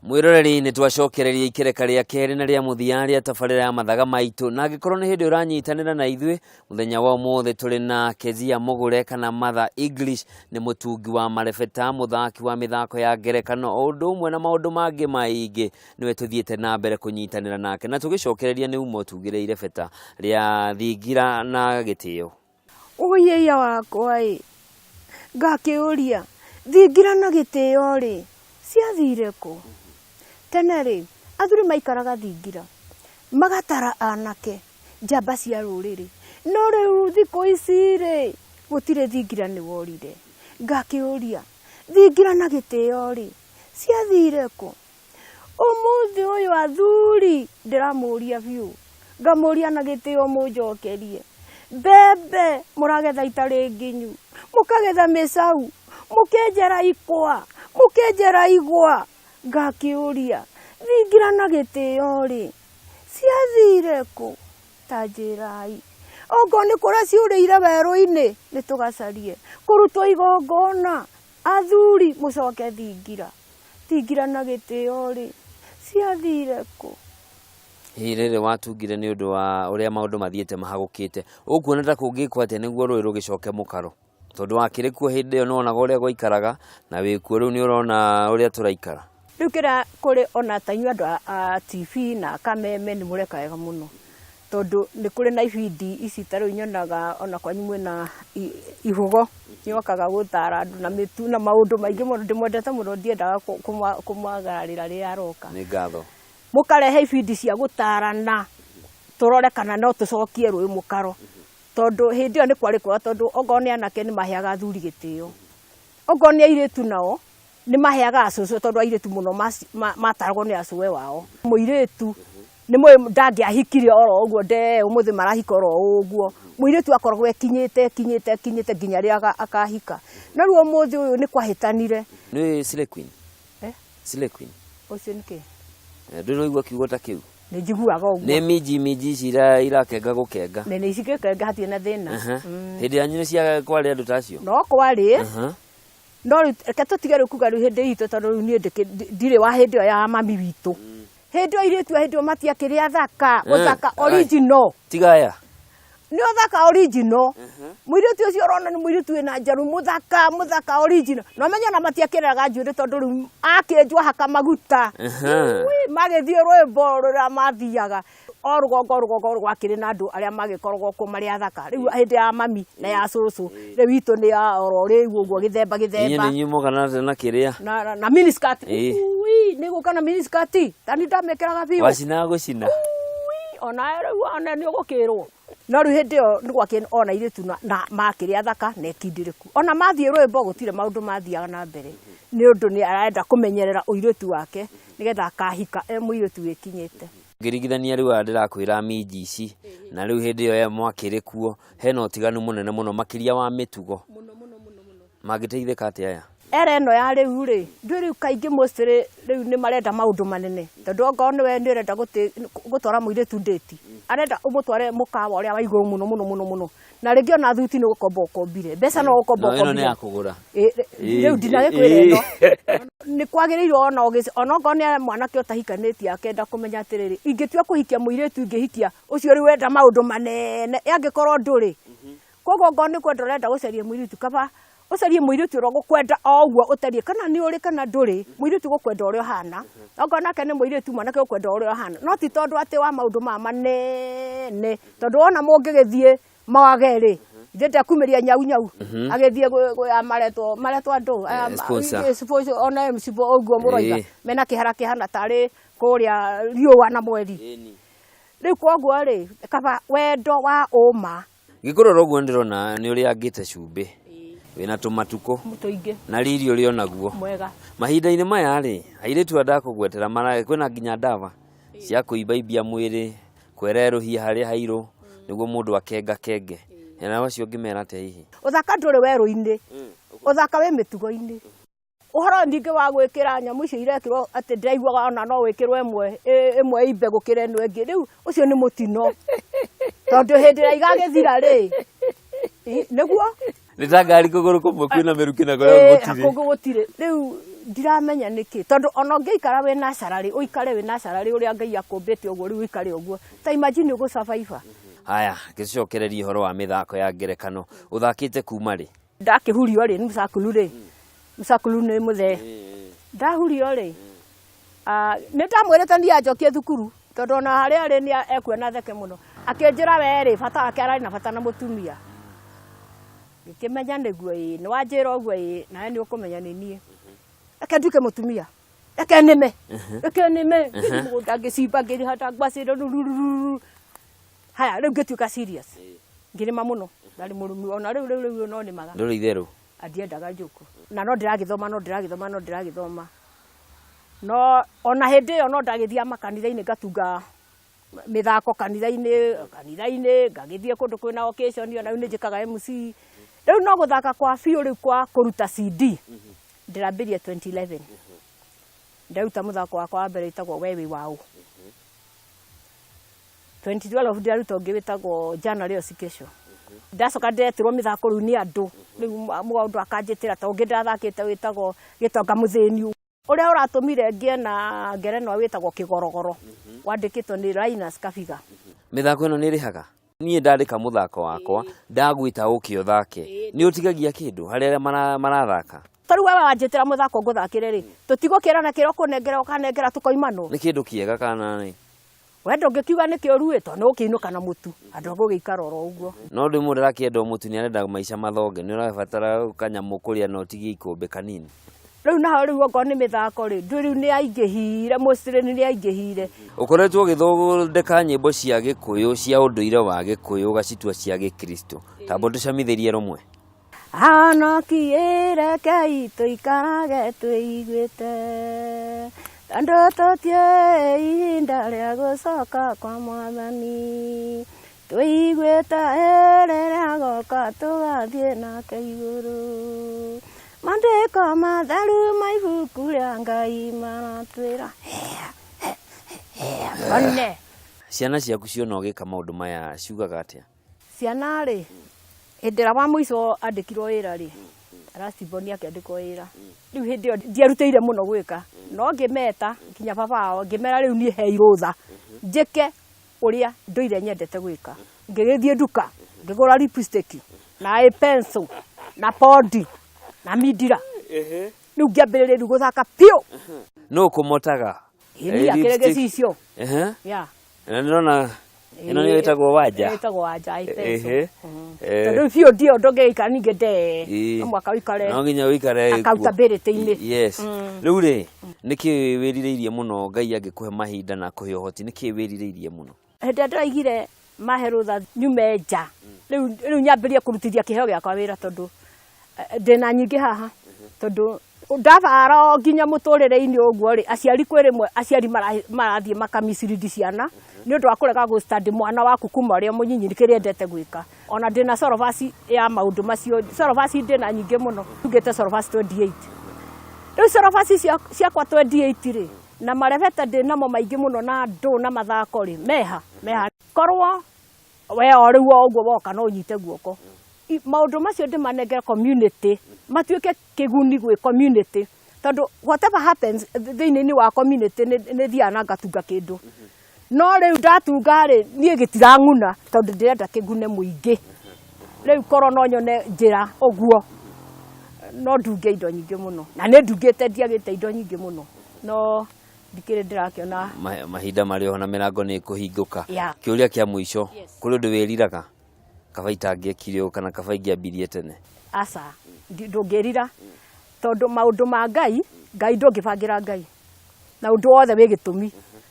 Mwĩroreri nĩ twacokereria ikereka rĩa kerĩ na rĩa mũthia rĩa tabarĩra ya mathaga maitũ, na angĩkorwo nĩ hĩndĩ ũranyitanĩra na ithuĩ, mũthenya wa ũmũthĩ tũrĩ na Kezia Mũgũre kana Mother English, nĩ mũtungi wa marebeta, mũthaki wa mĩthako ya ngerekano o ũndũ ũmwe na maũndũ mangĩ maingĩ. Nĩwe tũthiĩte na mbere kũnyitanĩra nake na tũgĩcokereria nĩ uma ũtugĩre irebeta rĩa thingira na gĩtĩo. Ũiĩia wakwa-ĩ, ngakĩũria, thingira na gĩtĩo-rĩ, ciathire kũ? Tene-rĩ, athuri maikaraga thingira, magatara anake, njamba cia rũrĩrĩ. No rĩu thikũ ici-rĩ, gũtirĩ thingira nĩ worire. Ngakĩũria, thingira na gĩtĩo-rĩ, ciathire kũ? Ũmũthĩ ũyũ athuri ndĩramũria biũ, ngamũria na gĩtĩo mũnjokerie. Mbembe mũragetha itarĩ nginyu, mũkagetha mĩcau, mũkenjera ikwa, mũkenjera igwa. Ngakĩũria, thingira na gĩtĩo-rĩ, ciathire kũ? Ta njĩrai. Okorwo nĩ kũrĩa ciũrĩire werũ-inĩ, nĩ tũgacarie. Kũrutwo igongona, athuri mũcoke thingira. Thingira na gĩtĩo-rĩ, ciathire kũ? Hihi rĩrĩ watungire nĩ ũndũ wa ũrĩa maũndũ mathiĩte mahagũkĩte, ũkuona ta kũngĩkwo atĩa nĩguo rũĩ rũgĩcoke mũkaro? Tondũ wakĩrĩ kuo hĩndĩ ĩyo nĩwonaga ũrĩa gwaikaraga, na wĩ kuo rĩu nĩ ũrona ũrĩa tũraikara. Rĩu kĩrĩa kũrĩ ona ta inyuĩ andũ a TV na kameme nĩ mũreka wega mũno. Tondũ nĩ kũrĩ na ibindi ici ta rĩu nyonaga ona kwanyu mwĩna ihũgo nĩokaga gũtara andũ na mĩtu na maũndũ maingĩ mũno ndĩmwendete mũno ndiendaga kũmwagararĩra rĩrĩa aroka. Nĩ ngatho. Mũkarehe ibindi cia gũtarana tũrore kana no tũcokie rũĩ mũkaro. Tondũ hĩndĩ ĩyo nĩ kwarĩ kwega tondũ okorwo nĩ anake nĩ maheaga athuri gĩtĩo. Okorwo nĩ airĩtu nao nĩ maheaga acũcũ tondũ airĩtu mũno mataragwo nĩ acũwe wao. Mũirĩtu nĩ mũĩ ndangĩahikire oro ũguo ndee ũmũthĩ marahika oro ũguo. Mũirĩtu akoragwo ekinyĩte ekinyĩte ekinyĩte nginya rĩrĩa akahika. No rĩu ũmũthĩ ũyũ nĩ kwahĩtanire. Nĩ ũĩ Slay Queen? Eh? Slay Queen? Ũcio nĩ kĩ? Ndũrĩ ũraigua kiugo ta kĩu? Nĩ njiguaga ũguo. Nĩ minji minji ici irakenga gũkenga. Nĩ nĩ cigĩkenga hatirĩ na thĩna. Hĩndĩ yanyu nĩ cia kwarĩ andũ ta acio? No kwarĩ. No rĩu reke tũtige rĩu kuga rĩu hĩndĩ itũ tondũ rĩu niĩ ndirĩ wa hĩndĩ ĩyo ya mami witũ. Hĩndĩ ĩyo airĩtu a hĩndĩ ĩyo matiakĩrĩ athaka, ũthaka original. Tiga aya. Nĩ ũthaka original. Mũirĩtu ũcio ũrona nĩ mũirĩtu wĩna njaru mũthaka, mũthaka original. Na ũmenye ona matiakĩreraga njuĩrĩ tondũ rĩu akĩenjwo ahaka maguta. Magĩthiĩ rwĩmbo rũrĩa mathiaga. O rũgongo o rũgongo rwakĩrĩ na andũ arĩa magĩkoragwo kuo marĩ athaka. Rĩu hĩndĩ ya mami na ya cũcũ, rĩu itũ nĩ ya oro rĩu ũguo gĩthemba Inyuĩ gĩthemba. nĩ inyuĩ mũgana na kĩrĩa. Na mini skirt. Ĩĩ. Ui, nĩ gũka na mini skirt. Ta niĩ ndamĩkĩraga biũ. Wacina gũcina. Ui, ona rĩu ona nĩ ũgũkĩrwo. No rĩu hĩndĩ ĩyo nĩ gwakĩrĩ ona airĩtu na makĩrĩ athaka na ekindĩrĩku. Ona mathiĩ rwĩmbo gũtirĩ maũndũ mathiaga na mbere. Nĩ ũndũ nĩ arenda kũmenyerera ũirĩtu wake nĩgetha akahika e mũirĩtu wĩkinyĩte. Ngĩringithania rĩu aya ndĩrakwĩra minji ici na rĩu hĩndĩ ĩyo aya mwakĩrĩ kuo, hena ũtiganu mũnene mũno makĩria wa mĩtugo. Mangĩteithĩka atĩa aya? Era ĩno ya rĩu rĩ, ndũĩ rĩu kaingĩ mostly rĩu nĩ marenda maũndũ manene, tondũ okorwo nĩwe nĩ ũrenda gũtwara mũirĩtu date, arenda ũmũtware mũkawa ũrĩa wa igũrũ mũno mũno mũno mũno, na rĩngĩ ona thuti nĩ gũkomba ũkombire, mbeca no gũkomba No ĩno nĩ ũkombire. ya kũgũra. Rĩu ndinagĩkwĩra ĩno. Nĩ kwagĩrĩirwo ona ona okorwo nĩ mwanake ũtahikanĩtie akenda kũmenya atĩrĩrĩ, ingĩtua kũhikia mũirĩtu ingĩhikia ũcio rĩu wenda maũndũ manene, angĩkorwo ndũrĩ. Koguo okorwo nĩ kwenda ũrenda gũcaria mũirĩtu kaba ũcarie mũirĩtu ũrĩa ũgũkwenda o ũguo ũtariĩ, kana nĩ ũrĩ kana ndũrĩ, mũirĩtu ũgũkwenda ũrĩa ũhana, okorwo nake nĩ mũirĩtu mwanake ũgũkwenda ũrĩa ũhana, no ti tondũ atĩ wa maũndũ maya manene, tondũ wona mũngĩgĩthiĩ mwage rĩ, ithe ndekumĩria nyau nyau agĩthiĩ gwĩ aya maretwo maretwo andũ aya Sponsor. sponsor, ona MC ũguo mũroiga mena kĩhara kĩhana tarĩ kũrĩa riũa na mweri. Rĩu koguo rĩ, kaba wendo wa ũma. Ngĩkũrora ũguo nĩndĩrona nĩ ũrĩangĩte cumbĩ, wĩna tũmatukũ Tũingĩ. na riri ũrĩ o naguo. Mwega. Mahinda-inĩ maya rĩ, airĩtu aya ndakũgwetera kwĩna nginya ndawa cia kũimbaimbia mwĩrĩ, kwererũhia harĩa hairũ nĩguo mũndũ akengakenge. Nao acio ũngĩmera atĩa hihi? Ũthaka ndũrĩ werũ-inĩ. Ũthaka wĩ mĩtugo-inĩ. Ũhoro ningĩ wa gwĩkĩra nyamũ icio irekĩrwo atĩ ndĩraiguaga ona no wĩkĩrwo ĩmwe ĩmwe imbe gũkĩra ĩno ĩngĩ, rĩu ũcio nĩ mũtino, tondũ hĩndĩ ĩrĩa igagĩthira rĩ, nĩguo Nĩ ta ngari kũgũrũ kũmwe kwĩna mĩrukĩ na kũrĩa gũtirĩ. Kũngĩ gũtirĩ. Rĩu ndiramenya nĩkĩ, tondũ ona ũngĩikara wĩ nacararĩ, ũikare wĩ nacararĩ ũrĩa Ngai akũmbĩte ũguo, rĩu ũikare ũguo, ta imagine ũgũ-survive. Haya, gĩcokererie ũhoro wa mĩthako ya ngerekano. Ũthakĩte kuma rĩ? Ndakĩhurio rĩ, nĩ mũcakulu rĩ, mũcakulu nĩ mũthee. Ndahurio rĩ, nĩ ndamwĩrĩte niĩ anjokie thukuru, tondũ ona harĩa arĩ nĩ ekuona theke mũno. Akĩnjĩra we rĩ, bata wake ararĩ na bata na mũtumia. Ngĩkĩmenya nĩguo ĩĩ, nĩ wanjĩra ũguo ĩĩ, nawe nĩ ũkũmenya nĩ niĩ. Reke nduĩke mũtumia, reke nĩme, reke nĩme, ngĩthiĩ mũgũnda ngĩcimba ngĩhanda ngwacĩ rurururu. Haya, rĩu ngĩtuĩka serious. Ngĩrĩma mũno, ndarĩ mũrĩmi ona rĩu rĩu rĩu no nĩmaga. Ndũrĩ itherũ. Andiendaga njũkũ. Na no ndĩragĩthoma, no ndĩragĩthoma, no ndĩragĩthoma. No ona hĩndĩ ĩyo no ndagĩthiaga makanitha-inĩ ngatunga mĩthako kanitha-inĩ, kanitha-inĩ, ngagĩthiĩ kũndũ kwĩna occasion, ona rĩu nĩ njĩkaga MC. Rĩu no gũthaka kwa biũ rĩu kwa kũruta CD, ndĩrambĩrĩria 2011. Ndaruta mũthako wakwa wa mbere wĩtagwo We Wĩ Waũ. 2012 ndĩraruta ũngĩ wĩtagwo Jana Leo si Kesho. Ndacoka ndĩretirwo mĩthako rĩu nĩ andũ, rĩu mũndũ akanjĩtĩra ta ũngĩ ndathakĩte wĩtagwo Gĩtonga Mũthĩni. Ũrĩa ũratũmire ngĩe na ngerenwa wĩtagwo Kĩgorogoro, wandĩkĩtwo nĩ Linus Kabiga. Mĩthako ĩno nĩ ĩrĩhaga? Niĩ ndandĩka mũthako wakwa, ndagwĩta ũke ũthake, nĩ ũtigagia kĩndũ harĩ arĩa marathaka? Ta rĩu wewe wanjĩtĩra mũthako ngũthakĩre rĩ, tũtigũkĩrana kĩrĩa ũkũnengera ũkanengera tũkoimanwo. Nĩ kĩndũ kĩega kana nĩ? We ndũngĩkiuga nĩ kĩũru ĩ, tondũ nĩ ũgũkĩinũka na mũtu, handũ ha gũgĩikara oro ũguo. No ndĩ mũndũ arakĩenda mũtu nĩ arenda maica mathonge, nĩ ũrabatara kanyamũ kũrĩa na ũtigie ikũmbĩ kanini. Rĩu naho rĩu okorwo nĩ mĩthako rĩ, ndũĩ rĩu nĩ yaingĩhire, mostly nĩ yaingĩhire. Ũkoretwo ũgĩthondeka nyĩmbo cia Gĩkũyũ cia ũndũire wa Gĩkũyũ ũgacitua cia Gĩkristo. Tamba ũtũcamithĩrie rũmwe. Ahonokie rekei tũikarage twĩiguĩte, tondũ tũtiũĩ ihinda rĩa gũcoka kwa Mwathani. Twĩiguĩte rĩrĩa agoka tũgathiĩ nake igũrũ. Maandĩko matheru ma ibuku rĩa Ngai maratwĩra one. Ciana ciaku ciona ũgĩka maũndũ maya ciugaga atĩa? Ciana rĩ, hĩndĩ ĩrĩa wa mũico andĩkirwo wĩra rĩ, last born akĩandĩkwo wĩra, rĩu hĩndĩ ĩyo ndierutĩire mũno gwĩka, no ngĩmeta nginya baba wao ngĩmera rĩu niĩ hei rũtha njĩke ũrĩa ndũire nyendete gwĩka. Ngĩgĩthiĩ nduka ngĩgũra lipstick na eye pencil na pondi na mindira, rĩu ngĩambĩrĩria rĩu gũthaka biũ. Nũ ũkũmotaga? Ĩĩ niĩ akĩrĩ gĩcicio. Yeah. Na ndĩrona ĩno nĩyo ĩtagwo wanja. Ĩtagwo wanja eye pencil. Tondũ rĩu biũ ndio ndũngĩgĩikara ningĩ ndee, no mũhaka ũikare No nginya ũikare accountability-inĩ. Yes. Rĩu rĩ, nĩkĩ wĩrirĩirie mũno Ngai angĩkũhe mahinda na akũhe ũhoti, nĩkĩ wĩrirĩirie mũno? Hĩndĩ ĩrĩa ndĩraigire mahe rũtha nyume nja, rĩu rĩu nyambĩrĩrie kũrutithia kĩheo gĩakwa wĩra tondũ ndĩna nyingĩ haha, tondũ ndabara o nginya mũtũrĩre-inĩ ũguo rĩ, aciari kwĩ rĩmwe aciari marathiĩ makamisiridi ciana nĩ ũndũ wa kũrega gũ study mwana waku kuma ũrĩa mũnyinyi kĩrĩa endete gwĩka. Ona ndĩna syllabus ya maũndũ macio, syllabus ndĩna nyingĩ mũno, ndungĩte syllabus 28. Rĩu syllabus ciakwa 28 rĩ, na marebeta ndĩnamo maingĩ mũno na andũ na mathako rĩ, meha, meha. Korwo we o rĩu o ũguo woka no ũnyite guoko. Maũndũ macio ndĩmanengere community, matuĩke kĩguni gwĩ community, tondũ whatever happens thĩinĩ wa community nĩ thiaga na ngatunga kĩndũ. No rĩu ndatunga rĩ, niĩ gĩtirang'una tondũ ndĩrenda kĩgune mũingĩ. Rĩu korwo no nyone njĩra ũguo, no ndunge indo nyingĩ mũno. Na nĩ ndungĩte ndiagĩte indo nyingĩ mũno, no ndikĩrĩ ndĩrakĩona. Mahinda marĩ oho na mĩrango nĩ ĩkũhingũka. Kĩũria kĩa mũico, kũrĩ ũndũ wĩriraga? Kaba itangĩekire ũũ kana kaba ingĩambirie tene? Aca, ndũngĩrira, tondũ maũndũ ma Ngai, Ngai ndũngĩbangĩra Ngai. Na ũndũ wothe wĩ gĩtũmi.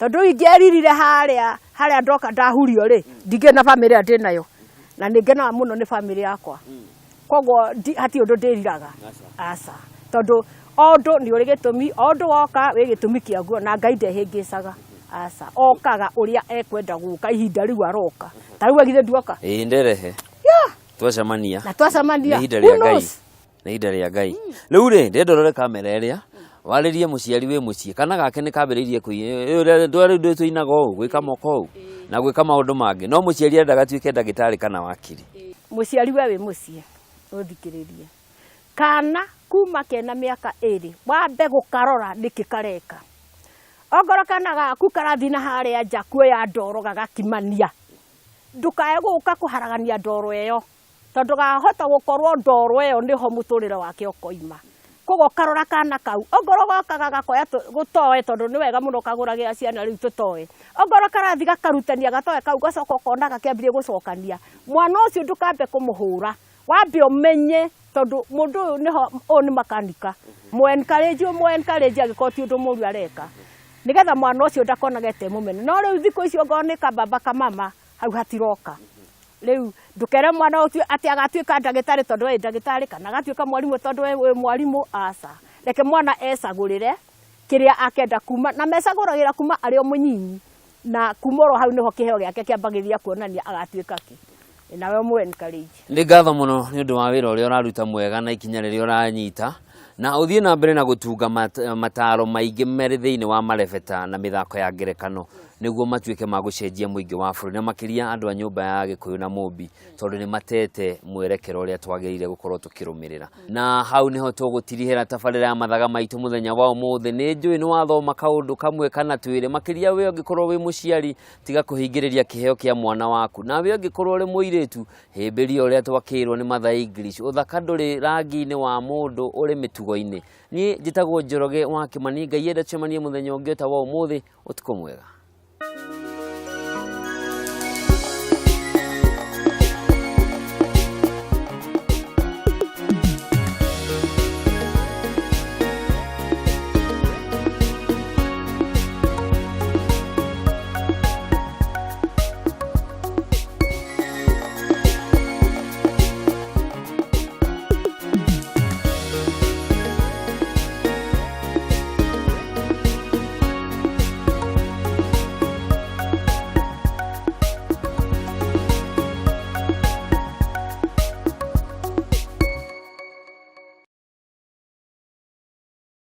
Tondũ rĩu ingĩeririre harĩa, harĩa ndoka ndahurio rĩ, ndingĩrĩ na bamĩrĩ ĩrĩa ndĩnayo. Na nĩ ngenaga mũno nĩ bamĩrĩ yakwa. Koguo hatirĩ ũndũ ndĩriraga. Aca. Tondũ o ũndũ nĩ ũrĩ gĩtũmi, o ũndũ woka wĩ gĩtũmi kĩaguo na Ngai ndehĩngĩcaga. Aca. Okaga ũrĩa ekwenda gũka ihinda rĩu aroka. Ta rĩu we githĩ nduoka? Ĩĩ nderehe. Twacemania. Na twacemania. Nĩ ihinda rĩa Who Ngai. knows? Nĩ ihinda rĩa Ngai. Rĩu rĩ, ndĩrenda ũrore kamera ĩrĩa, warĩrie mũciari wĩ mũciĩ, kana gake nĩ kambĩrĩirie rĩu ndũĩ tũinaga ũũ, gwĩka moko ũũ, na gwĩka maũndũ mangĩ. No mũciari arenda gatuĩke ndagĩtarĩ kana wakiri. Mũciari we wĩ mũciĩ ũthikĩrĩrie kana kuma kena mĩaka ĩrĩ wambe gũkarora nĩkĩ kareka. Ongorwo kana gaku karathiĩ na harĩa nja kuoya ndoro gagakimania, ndũkae gũka kũharagania ndoro ĩyo, tondũ gahota gũkorwo ndoro ĩyo nĩho mũtũrĩre wake ũkoima. Koguo karora kana kau, ongorwo gokaga gakoya gũtoe, tondũ nĩ wega mũno kagũragĩra ciana rĩu tũtoe, ongorwo karathiĩ gakarutania gatoe kau, gacoka ũkona gakĩambĩrĩria gũcokania, mwana ũcio ndũkambe kũmũhũra, wambe ũmenye, tondũ mũndũ ũyũ nĩho, ũyũ nĩ makanika, mũ encourage, ũmũ encourage angĩkorwo ti ũndũ mũru areka, nĩgetha mwana ũcio ndakonage te mũmene. No rĩu thikũ ici ongorwo nĩ kababa kamama, hau hatiroka. Rĩu ndũkere mwana ũcio atĩ agatuĩka ndagĩtarĩ tondũ we ndagĩtarĩ, kana agatuĩka mwarimũ tondũ we wĩ mwarimũ, aca. Reke mwana ecagũrĩre kĩrĩa akenda kuma, na mecagũragĩra kuma arĩ o mũnyinyi, na kuma oro hau nĩho kĩheo gĩake kĩambagĩrĩria kuonania agatuĩka kĩ. Nawe ũmũ encourage. Nĩ ngatho mũno nĩ ũndũ wa wĩra ũrĩa ũraruta mwega na ikinya rĩrĩa ũranyita, na ũthiĩ na mbere na gũtunga mataro maingĩ marĩ thĩinĩ wa marebeta na mĩthako ya ngerekano, nĩguo matuĩke ma gũcenjia mũingĩ wa bũrũri, na makĩria andũ a nyũmba ya Gĩkũyũ na Mũmbi, tondũ nĩ matete mwerekero ũrĩa twagĩrĩire gũkorwo tũkĩrũmĩrĩra. Na hau nĩho tũgũtirihĩra tabarĩra ya mathaga maitũ mũthenya wa ũmũthĩ. Nĩ njũĩ nĩ wathoma kaũndũ kamwe kana twĩrĩ, makĩria we ũngĩkorwo wĩ mũciari, tiga kũhingĩrĩria kĩheo kĩa mwana waku. Nawe ũngĩkorwo ũrĩ mũirĩtu, hĩmbĩria ũrĩa twakĩrwo nĩ Mother English, ũthaka ndũrĩ rangi-inĩ wa mũndũ, ũrĩ mĩtugo-inĩ. Niĩ njĩtagwo Njoroge wa Kĩmani, Ngai enda tũcemanie mũthenya ũngĩ o ta wa ũmũthĩ, ũtukũ mwega.